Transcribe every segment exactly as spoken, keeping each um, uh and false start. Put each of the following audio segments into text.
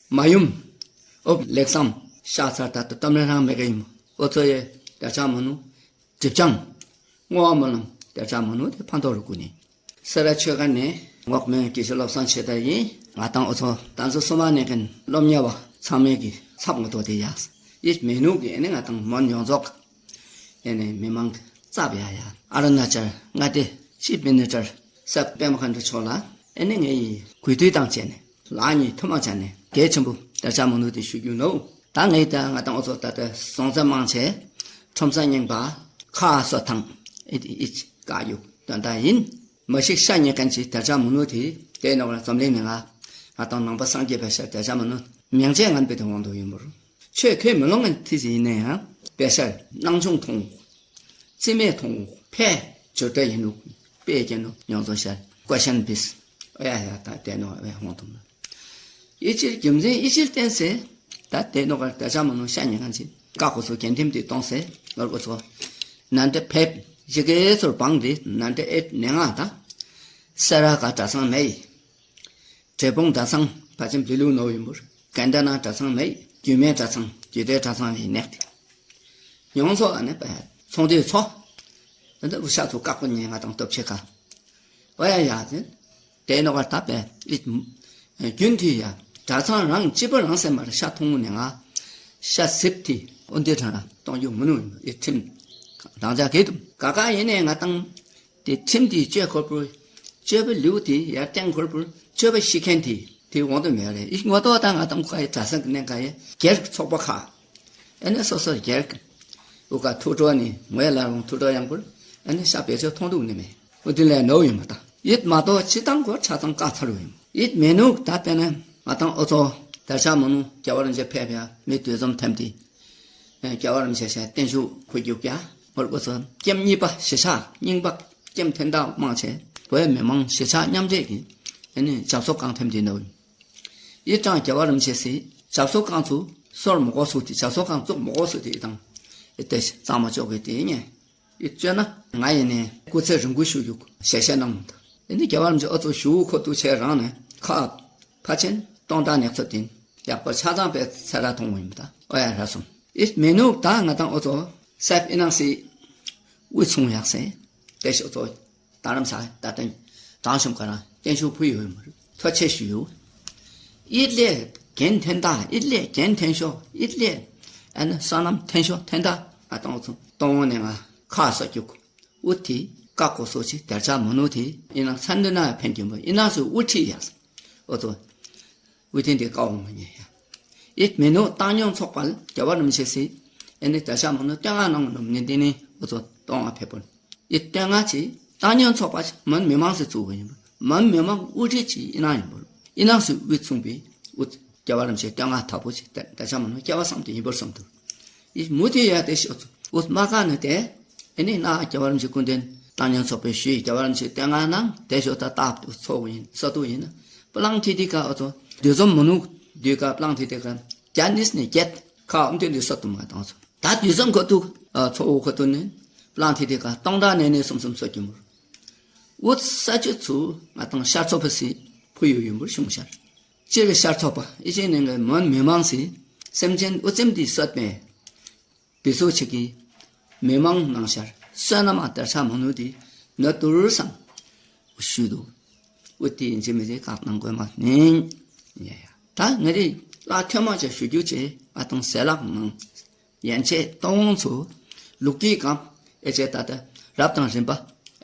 མ་ཡུམ། ཨོ་ལེགས་སམ། ཤ་ཚར་ད་ལྟ་གཏམ་རེ་རང་མེད་ག་ཡིན། ཨོ་ཚོ་ཡེ་དར་ཆ་མ་ནུ། གྲིབ་ཅང་། བསྔོ་བ་སྨོན་ལམ་དར་ཆ་མ་ནུ་དེ་ཕན་ཐོགས་རུ་ཀུ་ནི། སེ་ར་ཆོས་སྒར་ནས་ངོགས་མོན་དགེ་བཤེས་བློ་བཟང་ཆོས་དར་ཡིན། ང་དང་ཨོ་ཚོ་ད་ཚོ་སོ་མ་ནས་གན་སློབ་གཉེར་བ་ཚང་མས་ཀྱི་ཚབ་ངོ་ཐོག་དེ་ཡ། ཡིད་མེད་ནུ་གི་ཨེ་ནི་ང་དང་མོན་ཡོངས་རྫོགས། ཨེ་ནི་མི་མང་ཙབ་ཡ་ཡ། ཨ་རུ་ན་ཅལ་མངའ་སྡེ་ཆི་ཕི་མི་ནི་ཊར་སབ་པད་མ་མཁའ་འགྲོ་མཆོག་ལ་ཨེ་ནི་ངས་ཡི་གུས་འདུད་དང་བཅས་ནས་ལག་གཉིས་ཐུགས་མ་ཆགས་ནས་གལ་ཆེན་པོ་དར་ཆ་མ་ནུ་དེ་ཞུ་རྒྱུ་ནོ། ད་ངས་ད་ང་དང་ཨོ་ཚོ་ད་ལྟ་སོང་ཚ་མང་ཆེ་ཁྲོམ་ས་རྙིང་པ་ཁ་སོ་ཐང་ཨེ་ཨི་ཀ་ཡུག་དོན་དག་ཡིན། མ་ཤིག་ཤ་ཉེ་མཁན་གྱི་དར་ཆ་མ་ནུ་དེ་དེ་ནོ་ར་འཛམ་གླིང་མི་ང་ང་དང་ནང་པ་སངས་རྒྱས་པའི་ཤ་དར་ཆ་མ་ནུ་མྱང་ཆད་ངན་པའི་དེ་དབང་དུ་ཡིན་པར། ཆོས་ཁས་མི་ལོངས་མཁན་ཐི་ཟི་ཡིན་ན་ཡང་དཔེ་ཤར་སྣང་ཆུང་མཐོང་། རྩིས་མེད་མཐོང་། ཕལ་ཇོ་འདྲ་ཡིན་ནུ། དཔེ་རྒྱན་ནུ་མྱོང་ཚོར་ཤར་ཀོ་ཤན་བིས། ཨོ་ཡ་ཡ་ད་དེ་ནོ་ཨེ་ཧོང་དུ་མ། ཨི་ཅིར་རྒྱུ་མཚན་ཨི་ཅིར་བསྟན་སེ། ད་དེ་ནོ་གར་དར་ཆ་མ་ནུ་ཤ་ཉེ་མཁན་ཆེ་ཀ་ཁོ་སོ་གན་ཐིམ་དེ་གཏོང་སེ་ལོར་ཀོ་ཚོ་ནན་ཏེ་ཕེབས་ཞི་གེ་ཚོར་བང་དེ་ནན་ཏེ་ཨེ་ནེ་ང་ད་སེ་ར་ག་གྲྭ་ཚང་མེ་ཡི། འབྲས་སྤུངས་གྲྭ་ཚང་ཕལ་ཆེར་བི་ལུ་ནོ་ཡིན་པུར། གན་ད་ན་གྲྭ་ཚང་མེད། རྒྱུད་སྨད་གྲྭ་ཚང་རྒྱུད་སྡེ་གྲྭ་ཚང་ཡིན་ནེག་ཏེ། ཡོངས་སོ་ཨ་ནེ་པ་ཚོང་དུས་ཚོ། ད་ལྟ་བུ་ཤ་ཚོ་བཀག་པོ་ཉེ་ང་དང་སྟོབས་ཆེ་ཁ། ཨོ་ཡ་ཡ་ཟེར། དེ་ནོ་གར་ད་པས་ཨི། རྒྱུན་དུ་ཡ་གྲྭ་ཚང་རང་སྤྱི་པ་རང་སེམས་མར་ཤ་ཐུང་ངུ་ནས་ང་ཤ་སིབ་ཐི་ཨོ་འདི་དྲ་ར་གཏོང་རྒྱུ་མི་ནུ་ཨི་ཁྲིམས། རང་ཅག་གེ་དུ་ག་ག་ཡིན་ནས་ང་དང་། དེ་ཁྲིམས་དེ་བཅོས་འཁོར་པོ། བཅོས་པ་ལེའུ་དེ་ཡར་བསྟན་འཁོར་པོ། བཅོས་པ་ཤི་མཁན་དེ། དེ་འོང་དུ་མེད་རེད། ཨི་ངོ་ཏོ་དང་ང་དང་ཁ་ཡི་གྲྭ་ས་གི་གནས་ཁ་ཡི་སྒེར་གི་ཚོགས་པ་ཁ། ཨ་ནི་སོ་སོ་སྒེར་གི། འུ་ཀ་ཐུགས་སྤྲོ་ནི་ངོས་ལ་རུང་ཐུགས་སྤྲོ་ཡང་པོར། ཨ་ནི་ཤ་བེད་སྤྱོད་མཐོང་འདུག་ནི་མེད། འུ་དེ་ལས་ནོ་ཡོད་མ་ད། ཡིད་མ་གཏོགས་ཅི་དང་གོ་ཆ་ཚང་བཀག་ཚར་ཡོད། ཡིད་མེད་ནུག་ད་དཔེར་ན་ང་དང་ཨོ་ཚོ་དར་ཤ་མོ་ནུ་རྒྱལ་བ་རིན་ཆེན་ཕེབས་ཡ་མི་དུས་འཛོམས་ཐེམ་དེ། རྒྱལ་བ་རིན་ཆེན་ཞལ་བརྟན་བཞུགས་ཁུ་རྒྱུག་ཀྱ། ཧོར་སྐུ་ཚོ་ཀྱེམ་གཉིས་པ་གཞིས་ཆགས་རྙིང་པ་ཀྱེམ་འཐེན་ཐག་མང་ཆེ་བོད་མི་མང་གཞིས་ཆགས་མཉམ་འབྲེལ་གྱི་ཨ་ནི་ཞབས་སོར་བསྐང་ཐེམ་དེ་ནོ། ཡི་ཀྲང་རྒྱལ་བ་རིན་ཆེན་སི་ཞབས་སོར་བསྐང་ཚུ་སོར་མོ་གོ་སུ་དེ་ཞབས་སོར་བསྐང་བཙུགས་མོ་གོ་སུ་དེ་དང་ཨི་ཏེ་གཙང་མ་ཅོག་གི་དེ་ཉེ། ཡི་བཅོས་ན་ང་ཡི་ནས་སྐུ་ཚེ་རིང་པོ་ཞུ་རྒྱུ་ཞལ་བཤད་གནང་མི་འདུག་ཨ་ནི་རྒྱལ་བ་རིན་ཆེན་ཨོ་ཚོ་ཞུ་ཁོ་ཏུ་ཆེ་རང་ནས་ཁ་ཕ་ཆེན་གཏོང་དང་ནེག་ཚོ་དིན་ཡག་པོ་ཆ་ཚང་པའི་ཚེ་ར་མཐོང་བ་ཡིན་པ་དང་ཨོ་ཡ་ར་སོང་། ཨིས་མེ་ནུག་ད་ང་དང་ཨོ་ཚོ་སེབ་ཨི་ནང་སི་དབུས་ཚུང་ཡག་སེ་ཏེ་ཤོ་ཚོ་ད་རམ་ས་ད་ཏན་དྲང་ཤོམ་ཀ་རང་བརྟན་ཤུགས་ཕུ་ཡོད་མ་རུ་ཐོ་ཆེ་ཞུ་ཡོད། ཨིད་ལས་རྒན་འཐེན་ད་ཨིད་ལས་རྒན་འཐེན་ཤོ་ཨིད་ལས་ཨ་ནི་བསོད་ནམས་འཐེན་ཤོ་འཐེན་ད་ང་དང་ཨོ་ཚོ་གཏོང་བ་ནས་ང་ཁ་ས་རྒྱུག་ཨུ་ཐི་ཀ་ཀོ་སོ་ཆི་དར་ཆ་མོ་ནུ་ཐི་ཨི་ནང་ཚན་འདི་ན་ཕན་གྱིན་པ་ཨི་ནང་སུ་ཨུ་ཁྲི་ཡ། ཨོ་ཚོ་ཨུ་ཐི་འདི་ཀ་འོང་མ་ཉེ་ཡ། ཨི་མེ་ནུ་བཏང་སྙོམས་ཚོགས་པ་རྒྱལ་བ་རིན་ཆེན་སི་ཨི་ནི་དར་ཆ་མོ་ནུ་སྟོད་ང་ནང་ནུ་ནི་འདི་ནི་ཨོ་ཚོ་གཏོང་ང་ཕེབས་པོ་ཨི་སྟོད་ང་ཆི་བཏང་སྙོམས་ཚོགས་པ་མོན་མི་མང་སི་བཙུགས་པ་ཡིན་པ་མོན་མི་མང་ཨུ་ཁྲི་ཆི་ཨི་ནང་ཡིན་པ་ཨི་ནང་སུ་ཨུ་ཚུང་པི་ཨུ་རྒྱལ་བ་རིན་ཆེན་སྟོད་ང་ཐག་པོ་ཆི་དར་ཆ་མོ་ནུ་སྐྱེ་བ་བསམ་དུ་ཡིན་པར་བསམ་དུ། ཨི་མུ་ཏི་ཡ་དེ་ཤོ་ཚུ་ཨུ་མ་ཀ་ནི་དེ། ཨེ་ནི་ན་རྒྱལ་བ་རིན་ཆེན་སྐུ་མདུན་བཏང་སྙོམས་ཚོགས་པའི་ཞུས་རྒྱལ་བ་རིན་ཆེན་སྟོད་ང་ནང་དེ་ཤོ་ད་སྟབ་ཏུ་ཚོགས་ཡིན་ས་ཏུ་ཡིན་ན་པ་ལང་ཐི་ཏི་ཀ་ཨོ་ཚོ་དུས་འཛོམས་མོ་ནུ་དུས་ཀ་པ་ལང་ཐི་ཏི་ཀ་རྒྱ་ནིས་ནི་རྒྱད་ཁ་ཨུམ་ཏེ་འདི་ས་ཏུ་མ་དང་ཚོ་ད་དུས་འཛོམས་ཁོ་ཏུ་ཚོགས་འུ་ཁོ་ཏུ་ནི་པ་ལང་ཐི་ཏི་ཀ་སྟོང་དྲག་ནས་ནི་སུམ་སུམ་སོ་ཀྱི་མུར་ཨུ་ས་ཅུ་ཚུ་ང་དང་ཤར་ཚོགས་པ་སི་ཕུ་ཡུ་ཡུ་མུར་ཤུང་ཤར་ཅེ་བའི་ཤར་ཚོགས་པ་ཨི་ཅེ་ནི་ངའི་མོན་མི་མང་སི་སེམས་ཅན་ཨུ་ཙེམ་འདི་སོད་མེ། བི་སོ་ཆེ་གི་མི་མང་ནང་ཤར་བསོད་ནམས་དར་ཆ་མ་ནུ་དེ་ནོ་ཏུར་སང་ཞུ་དུ་ཨུ་ཏི་ཡིན་ཅི་མི་ཅི་བཀག་གནང་དགོས་མ་ནིང་ཡ་ཡ་ད་ང་རི་ལ་ཐོས་མ་ཆ་ཞུ་རྒྱུ་ཆེ་ཨ་དང་ཟས་ལག་ནང་ཡན་ཆད་ཏོང་ཚོ་ལུག་གི་གམ་ཨེ་ཆེ་ད་ད་རབ་དང་རིམ་པ་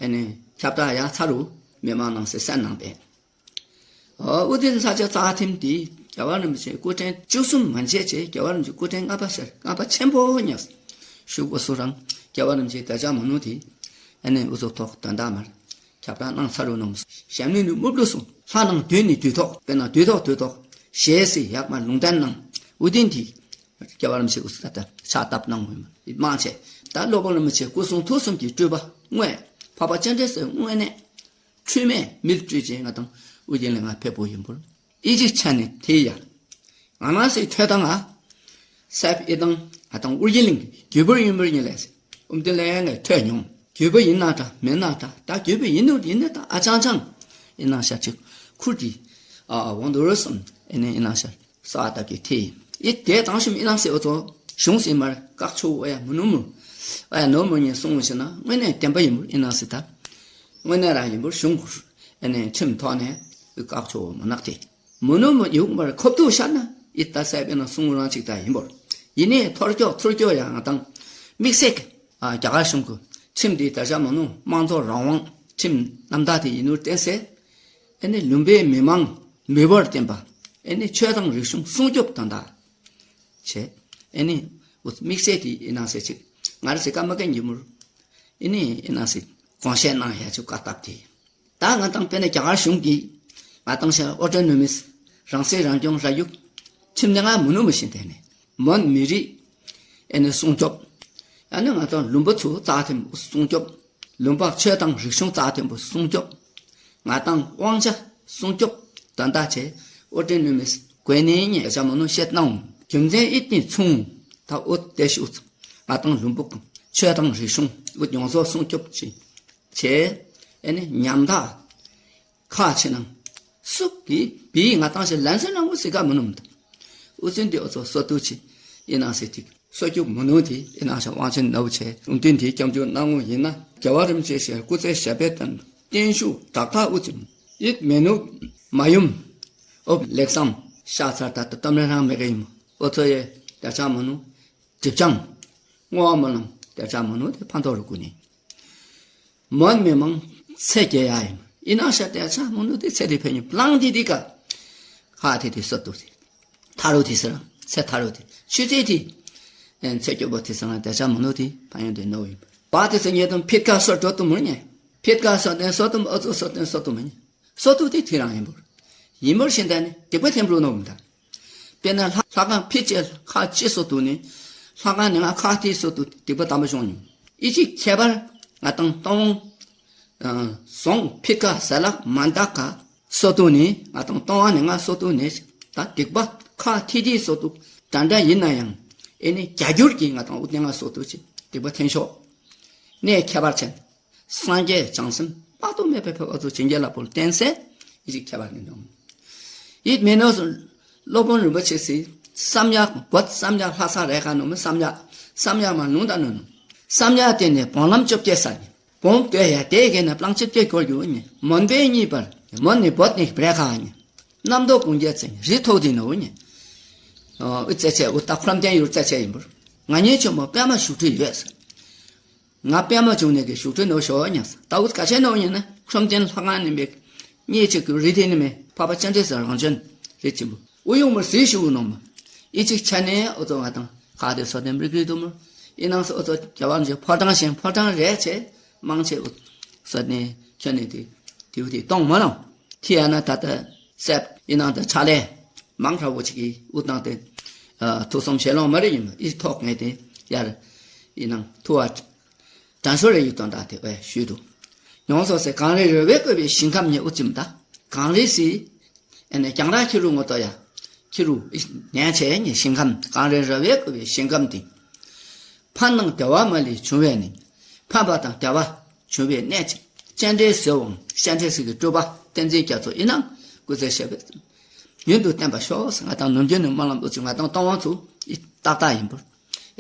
ཨེ་ནི་ཁྱབ་བདག་ཡ་ཚ་རུ་མི་མང་ནང་སེ་སན་ནང་པས། ཨོ་ཨུ་ཏི་ས་ཆ་རྩ་ཐིམ་དེ་རྒྱལ་བ་རིན་པོ་ཆེ་སྐུ་ཕྲེང་བཅུ་གསུམ་མན་ཆད་ཆེ་རྒྱལ་བ་རིན་པོ་ཆེ་སྐུ་ཕྲེང་ལྔ་པ་ཤར་ལྔ་པ་ཆེན་པོ་ཉག་ཞུགས་པ་སུ་རང་རྒྱལ་བ་རིན་པོ་ཆེ་དར་ཆ་མ་ནུ་དེ་ཨ་ནི་ཨུ་ཚོ་ཐོག་དོན་དག་མར་ཁྱབ་བདག་གནང་ཚར་རུ་ནོམ་ཞབས་ནི་ནུ་སྨུག་ལུ་སུ་ལྷ་ནང་དུས་ནི་དུས་ཐོག་དཔེར་ན་དུས་ཐོག་དུས་ཐོག་ཞེས་སི་ཡག་མ་ལུང་བསྟན་གནང་ཨུ་ཏིན་དེ་རྒྱལ་བ་རིན་པོ་ཆེ་ཨུ་ཚོ་ད་ལྟ་ཕྱག་བཏབ་གནང་ངོས་མ་མང་ཆེ་ད་སློབ་དཔོན་རིན་པོ་ཆེ་སྐུ་གསུང་ཐུགས་གསུམ་གྱི་སྤྲུལ་པ་དངོས་འཕགས་པ་སྤྱན་རས་གཟིགས་དངོས་གནས། འཁྲུལ་མེད་མིལ་སྤྲུལ་ཅན་ང་དང་ཨུ་རྒྱན་ལ་ང་ཕེབས་པོ་ཡིན་པོར། ཨི་ཅིག་ཆ་ནས་དེ་ཡ། ང་རང་སྲིད་ཐོས་དང་ང་། སེབ་ཨི་དང་ང་དང་ཨུ་རྒྱན་ལིང་རྒྱུད་པར་ཡིན་པར་ཉིད་ལས། ཨུམ་དེ་ལས་ངས་ཐོས་མྱོང་། རྒྱུད་པ་ཡིན་ན་འདྲ་མིན་ན་འདྲ་ད་རྒྱུད་པ་ཡིན་ནོ་ཡིན་ནི་ད་ཨ་ཅང་ཅང་། ཨི་ནང་ཤར་ཅིག་ཁུར་གྱི་ཨ་འོང་དུ་རུ་སོང་ཨེ་ནི་ཨི་ནང་ཤར་ས་ཨ་ཏ་གི་ཐེ་ཡིན་དེ་དང་ཤིམ་ཨི་ནང་སེ་འོ་ཚོ་གཞུང་སེ་མར་བཀག་ཆོག་ཨ་ཡ་མི་ནུ་མུ་ཨ་ཡ་ནོ་མུ་ཉེ་སོང་ཞེ་ན་དངོས་གནས་བདེན་པ་ཡིན་པུ་ཨི་ནང་སེ་ད་དངོས་གནས་རང་ཡིན་པུ་གཞུང་ཨེ་ནི་ཁྲིམས་ཐོག་ནས་བཀག་ཆོག་མ་ནག་ཐེ། མུ་ནུ་མུ་ཡུག་མར་ཁོབ་ཏུ་ཤར་ན་ཨི་ད་སའི་པེ་ན་སུང་རང་ཅིག་ད་ཡིན་པོར། ཡིན་ནའི་ཐོར་སྐྱོག་ཚུར་སྐྱོག་ཡང་ང་དང་དམིགས་བསལ་གྱི་ཨ་རྒྱ་གར་གཞུང་གི་ཁྲིམས་འདི་ད་ཆ་མ་ནུ་དམངས་གཙོ་རང་དབང་ཁྲིམས་རྣམ་དག་དེ་ཡིན་ནོར་བརྟེན་སེ་ཨེ་ནི་ལུམ་པའི་མི་མང་མི་བོར་བརྟེན་པ་ཨེ་ནི་ཆོས་དང་རིག་གཞུང་སྲུང་སྐྱོབ་དང་ད་བྱས་ཨེ་ནི་དམིགས་བསལ་དེ་ཡིན་ནང་སེ་ཅིག་ང་རེ་སེ་ཀ་མ་ཀན་ཡིན་མུར་ཨེ་ནི་ཡིན་ནང་སེ་དགོངས་བཞེས་གནང་ཡ་ཅིག་བཀའ་བཏབ་དེ། ད་ང་དང་དཔེར་ན་རྒྱ་གར་གཞུང་གིས་ང་དང་ཤ་ཨོ་ཏོ་ནོ་མིས་རང་སྲིད་རང་སྐྱོང་ར་ཡུག་ཁྲིམས་ནི་ང་མུ་ནུ་མུ་བཞིན་དེ་ནས་མོན་མི་རིགས་ཨེ་ནི་སྲུང་སྐྱོབ། ཡང་ན་ང་དང་ལུང་པ་ཚོ་རྩ་ཐེམ་སྲུང་སྐྱོབ། ལུང་པ་ཆོས་དང་རིག་གཞུང་རྩ་ཐེམ་པོ་སྲུང་སྐྱོབ། ང་དང་དབང་ཆ་སྲུང་སྐྱོབ་དོན་དག་ཆེ་ཨོ་ཏོ་ནོ་མིས་དགོས་ནི་ཉེ་ཤ་མོ་ནོ་བཤད་གནང་། རྒྱུ་མཚན་ཨིད་ནི་མཚུངས་ད་ཨོ་ཏེ་ཤུ་ང་དང་ལུང་པ་ཆོས་དང་རིག་གཞུང་ཨོ་ཡོངས་རྫོགས་སྲུང་སྐྱོབ་ཅིག་བྱས། ཨེ་ནི་ཉམ་ཐག་ཁག་ཆེ་ནང་སུ་གི་བི་ང་དང་ཞེ་ལན་སེ་ནང་ཨུ་སི་ཀ་མི་ནུམ་ད། ཨུ་ཙིན་དེ་ཨོ་ཚོ་སོ་ཏུ་ཆེ་ཨི་ནང་སེ་ཐིག་སོ་རྒྱུ་མི་ནུ་དེ་ཨི་ནང་ཤ་དབང་ཆེན་ནའུ་ཆེ་ཨུ་ཏིན་དེ་སྐྱབས་འཇུག་གནང་ངོ་ཡིན་ན་རྒྱལ་བ་རིན་པོ་ཆེ་ཞེ་སྐུ་ཚེ་ཞབས་པད་བརྟན་བརྟན་བཞུགས་དྲག་ཐག་ཨུ་ཙིན་ཨིད་མེ་ནུ་མ་ཡུམ་ཨོ་ལེགས་སམ་ཤ་ཚར་ད་ད་གཏམ་རེ་རང་མེ་ག་ཡིན་ཨོ་ཚོ་ཡེ་ད་ཆ་མི་ནུ། གྲིབ་ཅང་། བསྔོ་བ་སྨོན་ལམ་དེ་ཆ་མོ་ནུ་དེ་ཕན་ཐོགས་རུ་ཀུ་ནི། མོན་མི་མང་ཚེ་རྒྱལ་ཡ་ཡིན། ཨི་ནང་ཤ་དེ་ཆ་མོ་ནུ་དེ་ཚེ་དེ་ཕན་ཉིན་པླང་དེ་དེ་ཀ་ཁ་དེ་དེ་སོ་ཏུ་དེ། ཐ་རུ་དེ་སི་རང་ཚེ་ཐ་རུ་དེ་ཆུ་ཚེ་དེ། ཚེ་སྐྱོ་པོ་དེ་སི་རང་དེ་ཆ་མོ་ནུ་དེ་ཕན་ཡོན་དེ་ནོ་ཡིན། བ་དེ་སི་ཉེ་དུམ་ཕིད་ཀ་སོ་འགྲོ་ཏུ་མོ་ཉེ། ཕིད་ཀ་སོ་དེ་སོ་ཏུ་མོ་ཨོ་ཚོ་སོ་དེ་སོ་ཏུ་མོ་ཉེ། སོ་ཏུ་དེ་དེ་རང་ཡིན་པོར། ཡིན་པོར་ཤིན་ད་ནི་དེ་པ་ཐེམ་རུ་ནོ་མི་ད། དཔེར་ན་ལྷ་ལྷ་ཁང་ཕི་ཅེ་ཁ་ཅི་སོ་ཏུ་ནི། ལྷ་ཁང་ནི་ང་ཁ་ཏི་སོ་ཏུ་སྡིག་པ་དམ་པ་བྱུང་ཡིན། ཨི་ཅི་ཁྱད་པར་ང་དང་སྟོང་། ཟོང་ཕི་ཀ་ཟ་ལག་མ་འདག་ག་སོ་ཏུ་ནི་ང་དང་སྟོང་བ་ནི་ང་སོ་ཏུ་ནི། ད་སྡིག་པ་ཁ་ཏི་ཏི་སོ་ཏུ་འདྲ་འདྲ་ཡིན་ན་ཡང་། ཨེ་ནི་བརྒྱ་འགྱུར་གྱིས་ང་དང་ཨུ་ཏེ་ང་སོ་ཏུ་ཅི་སྡིག་པ་ཐེན་ཤོག་གནས་ཁྱད་པར་ཅན། སངས་རྒྱས་བྱང་སེམས་དཔག་ཏུ་མེད་པའི་འཕེལ་བ་ཚོ་བྱིན་གྱིས་བརླབས་པོ་བརྟེན་སེ་ཡིད་ཀྱི་ཁྱད་པར་ནི་འདོང་། ཡིད་མེད་ནོ་སོ་སློབ་དཔོན་རིན་པོ་ཆེ་སི་བསམ་ཡག་བོད་བསམ་ཡག་ལྷ་ས་རེ་ཁ་ནོ་མི་བསམ་ཡག་བསམ་ཡག་མ་ལུང་དང་ནོ་ནོ་བསམ་ཡག་དེ་ནས་བོང་ལམ་བཅོ་བརྒྱད་ས་ནི་བོང་བཏོད་ཡ་དེ་གས་ན་པླང་བཅོ་བརྒྱད་སྐོར་རྒྱུ་ནི་མོན་པའི་གཉིས་པར་མོན་ནི་བོད་ནི་བྲེ་ཁ་ནི་གནམ་མདོ་ཀུང་རྒྱལ་ཚེ་རི་ཐོག་དེ་ནོ་ནི་ཨུ་ཙེ་ཚེ་ཨུ་ཏ་ཁྲོམ་སྟན་ཡུར་ཙེ་ཚེ་ཡིན་པར་ང་གཉིས་ཆོ་མོ་པད་མ་ཞུགས་ཁྲི་ཡོད་ས། ང་པད་མ་བྱུང་ནས་ཀྱི་བཞུགས་ཁྲི་ནོ་ཞོ་ཉག་ས་ད་འུ་ག་ཆེ་ནོ་ཡིན་ན་ཁྲོམ་སྟན་ལྷ་ཁང་ནས་མེད། གཉིས་གཅིག་གི་རི་དེ་ནི་མེད་ཕ་པ་ཅན་འདྲེ་ཟེར་རང་བྱོན་རི་ཆེན་པོ་ཨུ་ཡོང་མར་ཟིལ་ཞུ་ནོ་མ། ཨི་གཅིག་ཆ་ནས་ཨོ་ཚོ་ང་དང་ཁ་དེ་སོ་དེ་མི་རིགས་རིགས་དུ་མོ་ཨི་ནང་སོ་ཨོ་ཚོ་རྒྱ་བ་འཇེ་ཕོ་བྲང་ཞེན་ཕོ་བྲང་རེ་ཆེ་མང་ཆེ་ཨུ་སོ་ནས་ཁྱོད་ནས་དེ་དེའུ་དེ་གཏོང་མ་ལོང་ཐི་ཡ་ན་ད་ལྟ་སེབ་ཨི་ནང་དེ་ཆ་ལས་མང་ཧྲ་བོ་ཅིག་གི་ཨུ་དང་དེ་ཐུགས་སོམ་ཞེ་ལོང་མ་རེ་ཡིན་མ་ཨི་ཐོག་ངས་དེ་ཡར་ཨི་ནང་ཐུ་བ། དྲན་གསོ་རེ་ཡོད་དོན་དག་དེ་བས་ཞུས་འདུག་ཡོངས་སོ་སེ་གངས་རི་ར་བས་བསྐོས་པའི་ཞིང་ཁམས་ཉིད་དབུ་ཙིམ་ད། གངས་རི་སི། ཨེ་ནས་རྒྱང་ར་ཁྱི་རུ་ངོ་ཏོ་ཡ། ཁྱི་རུ་ནན་ཆེ་ཉེ་ཞིང་ཁམས་གངས་རི་ར་བས་བསྐོས་པའི་ཞིང་ཁམས་དེ། ཕན་ནང་བདེ་བ་མ་ལུས་བྱུང་བས་ནི། ཕན་པ་དང་བདེ་བ་བྱུང་བའི་གནས་ཅིག་སྤྱན་འདྲེན་ཟེར་འོང་སྤྱན་འདྲེན་ཟེར་གྱི་སྤྲུལ་པ་བསྟན་འཛིན་རྒྱ་མཚོ་ཡིན་ནམ་སྐུ་ཚེ་ཞབས་པད། ཡུན་དུ་བརྟན་པར་ཤོག་ང་དང་ནམ་རྒྱུན་ནས་སྨོན་ལམ་འདུག་ཅིག་ང་དང་གཏོང་བ་ཚོ་ཡི་ཏག་ཏག་ཡིན་པར།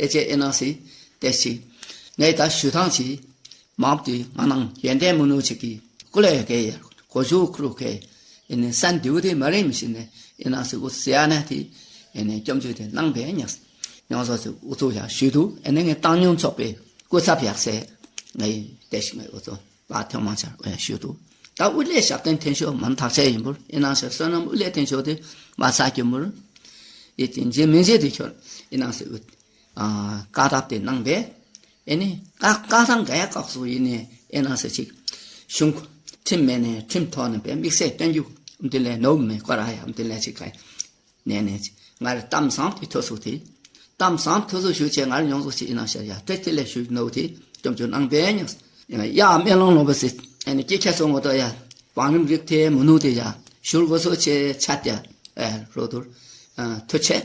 ཨེ་ཅེ་ཨེ་ནང་སི་ཏེ་ཤི། ངས་ད་ཞུ་ཐང་ཆི། མང་དུ་ང་ནང་ཡོན་ཏན་མི་ནུ་ཆེ་གི་ཀུ་ལེ་ཡོད་གེ་ཡར་གོ་ཞུ་ཁུ་རུ་གེ་ཨེ་ནི་སན་དེའུ་དེ་མ་རེད་མི་ཤི་ནས་ཨེ་ནང་སི་འུ་སི་ཡ་ན་དེ་ཨེ་ནི་སྐྱོམ་ཆུ་དེ་གནང་བས་ཉག་ཉོང་སོ་སི་འུ་ཚུ་ཡ་ཞུ་དུ་ཨེ་ནི་ངས་བཏང་སྙོམས་ཚོགས་པའི་སྐུ་ཚབ་ཡག་སེ་ངས་ཏེ་ཤི་ངས་འུ་ཚུ། བ་ཐེངས་མང་ཆར་ཨེ་ཞུ་དུ། ད་དབུ་ལས་ཞབས་བརྟན་འཐེན་ཤོག་མམ་ཐག་ཆད་ཡིན་པུར་ཨེ་ནང་ཞེ་བསོད་ནམས་དབུ་ལས་འཐེན་ཤོག་དེ་མ་ས་ཀྱི་མུར། ཨེ་དེ་འཇེ་མི་འཇེ་དེ་ཁྱོད་ཨེ་ནང་ཞེ་དབུ། ཨ་བཀའ་ཐབས་དེ་གནང་བས། ཨེ་ནི་བཀའ་བཀའ་ཐང་ག་ཡ་བཀག་སུ་ཡིན་ནས་ཨེ་ནང་ཞེ་ཅིག་གཞུང་ཁྲིམས་མེད་ནས་ཁྲིམས་ཐོག་ནས་བས་དམིགས་བསལ་སྟོན་རྒྱུ་འདི་ལས་ནོར་མེད་སྐོར་ཨ་ཡ་འདི་ལས་ཅིག་ག་ཡ། ནས་ནས་ང་རེ་གཏམ་བཟང་དེ་ཐོས་སུ་དེ། གཏམ་བཟང་ཐོས་སུ་ཞུ་ཆེ་ང་རེ་ཡོངས་སུ་ཆེ་ཨི་ནང་ཤར་ཡ་ཏྲེ་ཏི་ལས་ཞུ་ནོ་དེ་སྐྱོམ་ཆུ་གནང་བས་ཉག་ཡ་སྨན་ལོང་ལོང་བ་སི་ཨ་ནི་སྐྱེ་ཁྱད་སོང་ངོ་ཏོ་ཡ་བང་རིམ་རིག་ཐེ་མུ་ནུ་དེ་ཡ་ཞུར་གོ་སོ་ཆེ་ཆ་ཏེ་ཨེ་རོ་དུར་ཐུ་ཆེ་